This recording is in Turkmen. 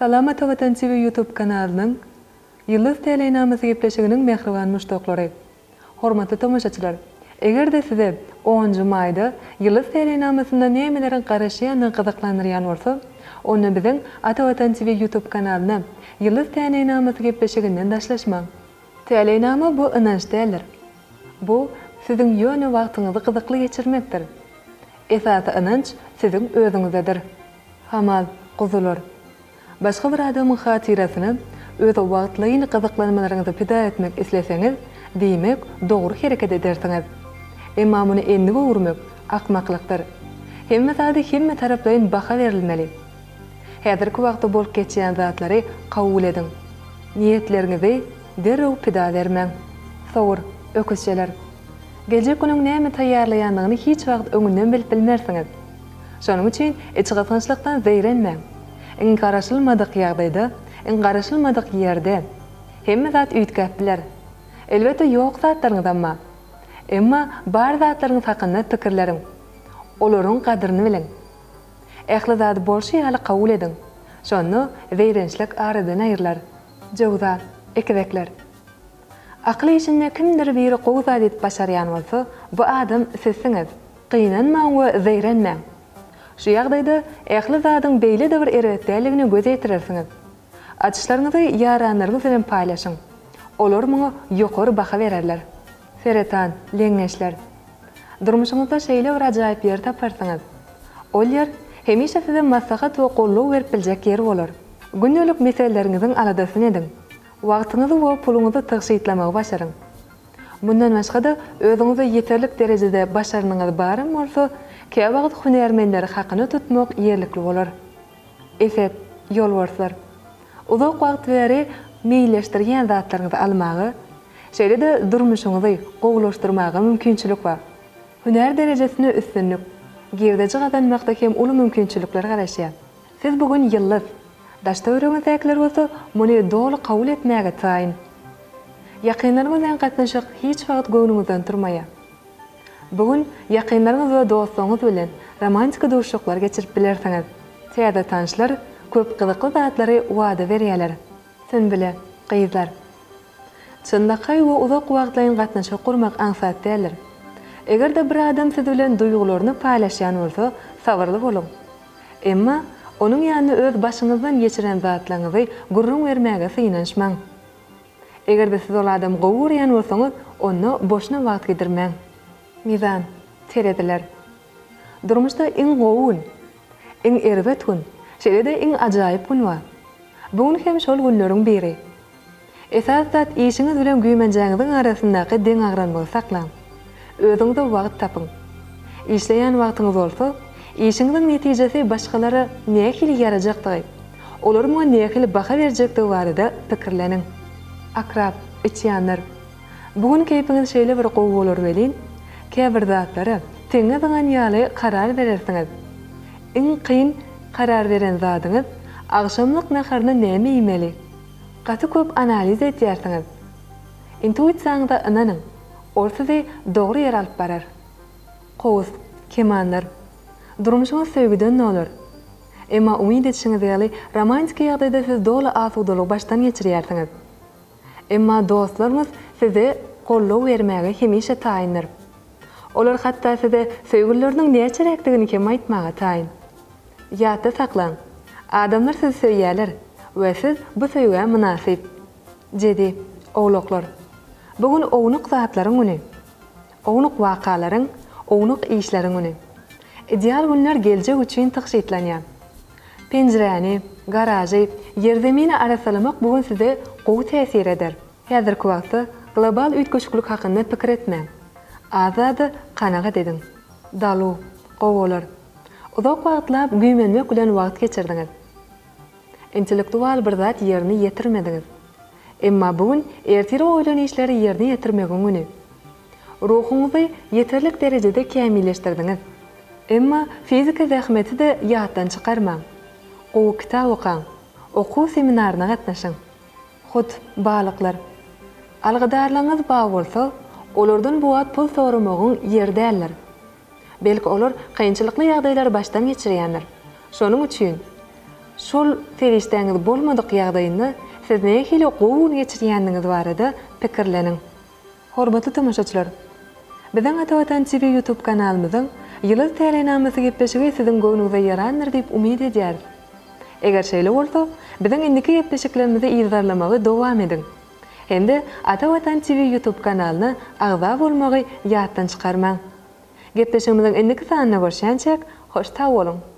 Salam Atavatan TV YouTube kanalynyň Ýyldyz täleýnamasy gepleşiginiň mähriban muşdaklary! Hormatly tomaşaçylar! Eger-de size onunjy maýda Ýyldyz täleýnamasynda nämeleriň garaşýandygy gyzyklandyrýan bolsa, onda biziň Atavatan TV YouTube kanalyna Ýyldyz täleýnamasy gepleşiginden daşlaşmaň! Täleýnama bu ynanç däldir. Bu, siziň ýöne wagtyňyzy gyzykly geçirmekdir. Esasy ynanç siziň özüňizdedir. Hamal, guzular. Başga bir adamyň hatyrasyna öz wagtlaýyn gyzyklanmalaryňyzy pida etmek isleseňiz, diýmek, dogry hereket edersiňiz. Emma muny endige öwürmek, akmaklykdyr. Hemme zada hemme taraplaýyn baha berilmeli. Häzirki wagtda bolup geçýän zatlary kabul ediň. Niýetleriňizi derrew pida bermäň. Sowur, öküzçeler. Geljek günüň näme taýýarlaýandygyny hiç wagt öňünden bilip bilmersiňiz. Şonuň üçin içgysgynçlykdan zeýrenmäň. Iň garaşylmadyk ýagdaýda, iň garaşylmadyk ýerde hemme zat üýtgäp biler. Elbetde ýok zatlaryňyzam bar. Emma bar zatlaryňyz hakynda pikirleriň. Olaryň gadyryny biliň. Ähli zady bolşy ýaly kabul ediň. Şonda zeýrençlik aradan aýrylar. Jöwza, ekizekler. Akyl işinde kimdir biri gowy zat edip başarýan bolsa, bu adam sizsiňiz. Gynanmaň we zeýrenmäň. Şu ýagdaýda ähli zadyň beýle-de bir erbet däldigine göz ýetirersiňiz. Açyşlaryňyzy ýaranlaryňyz bilen paýlaşyň. Olar muňa ýokary baha bererler. Seretan, leňňeçler. Durmuşyňyzda şeýle bir ajaýyp ýer taparsyňyz. Ol ýer hemişe size maslahat we goldaw berip biljek ýer bolar. Gündelik meseleleriňiziň aladasyny ediň. Wagtyňyzy we puluňyzy tygşytlamagy başaryň. Mundan başga-da, özüňize ýeterlik derejede başarnygyňyz baram bolsa, käwagt hünärmenleri hakyna tutmak ýerlikli bolar. Eset, ýolbarslar. Uzak wagt bäri meýilleşdirýän zatlaryňyzy almaga, şeýle-de durmuşyňyzy gowulaşdyrmaga mümkinçilik bar. Hünär derejesinde üstünlik, girdeji gazanmakda hem uly mümkinçilikler garaşýar. Siz bu gün ýyldyz. Daş-töweregiňizdäkiler bolsa muny doly kabul etmäge taýyn. Ýakynlaryňyz bilen gatnaşyk hiç wagt göwnüňizden turmaýar. Bu gün ýakynlaryňyz we dostlaryňyz bilen romantiki duşuşyklar geçirip bilersiňiz. Täze tanyşlar köp gyzykly zatlary wada berýärler. Sünbüle, gyzlar. Çynlakaý we uzak wagtlaýyn gatnaşyk gurmak aňsat däldir. Eger-de bir adam siz bilen duýgularyny paýlaşýan bolsa, sabyrly boluň. Emma, onuň ýanynda öz başyňyzdan geçiren zatlaryňyzy gürrüň bermäge synanyşmaň. Eger-de siz ol adamy gowy görýän bolsaňyz, onda boşuna wagt gidirmäň. Mizan, tereziler. Durmuşda iň gowy gün, iň erbet gün, şeýle-de iň ajaýyp gün bar. Bu gün hem şol günleriň biri. Esasy zat işiňiz bilen güýmenjäňiziň arasyndaky deňagramlygy saklaň. Özüňize wagt tapyň. Işleýän wagtyňyz bolsa, işiňiziň netijesi başgalara nähili ýarajakdygy, olar muňa nähili baha berjekdigi barada pikirleniň. Akrap, içýanlar. Bu gün keýpiňiz şeýle bir gowy bolar welin, käbir zatlara teňňe zyňan ýaly karar berersiňiz. Iň kyn karar beren zadyňyz, agşamlyk naharyna näme iýmeli? Gaty köp analiz edýärsiňiz. Intuisiýaňyza ynanyň, ol sizi dogry ýere alyp barar. Kowus, kemanlar. Durmuşyňyz söýgüden dolar. Emma umyt edişiňiz ýaly romantiki ýagdaýda siz doly asudalygy başdan geçirýärsiňiz. Emma dostlaryňyz size goldaw bermäge hemişe taýyndyr. Olar hatda size söýgülileriniň näçeräkdigini hem aýtmaga taýyn. Ýatda saklaň, adamlar sizi söýýärler we siz bu söýgä mynasyp. Jedi, owlaklar. Bu gün ownuk zatlaryň güni. Ownuk wakalaryň, ownuk işleriň güni. Ideal günler geljek üçin tygşytlanýar. Penjiräni, garažy, ýerzemini arassalamak bu gün size gowy täsir eder. Häzirki wagtda global üýtgeşiklik hakynda pikir etmäň. Az zada kanagat ediň. Daluw, gowalar. Uzak wagtlap güýmenmek bilen wagt geçirdiňiz. Intellektual bir zat ýerine ýetirmediňiz. Emma bu gün ertire goýlan işleri ýerine ýetirmegiň güni. Ruhuňyzy ýeterlik derejede kämilleşdirdiňiz. Emma fiziki zähmeti-de ýatdan çykarmaň. Gowy kitap okaň, okuw seminaryna gatnaşyň. Hut, balyklar. Algydarlaryňyz bar bolsa, olardan bu wagt pul soramagyň ýeri däldir. Belki olar kynçylykly ýagdaýlary başdan geçirýändir. Şonuň üçin. Şol serişdäňiz bolmadyk ýagdaýynda siz nähili gowy gün geçirýändigiňiz barada pikirleniň. Hormatly tomaşaçylar! Biziň Atavatan TV YouTube kanalymyzyň Ýyldyz täleýnamasy gepleşigi siziň göwnüňize ýarandyr diýip umyt edýäris. Eger şeýle bolsa, biziň indiki gepleşiklerimizi yzarlamagy dowam ediň. Hem-de Atavatan TV YouTube kanalyna agza bolmagy ýatdan çykarmaň. Gepleşigimiziň indiki sanynda görşýänçäk, hoş sag boluň!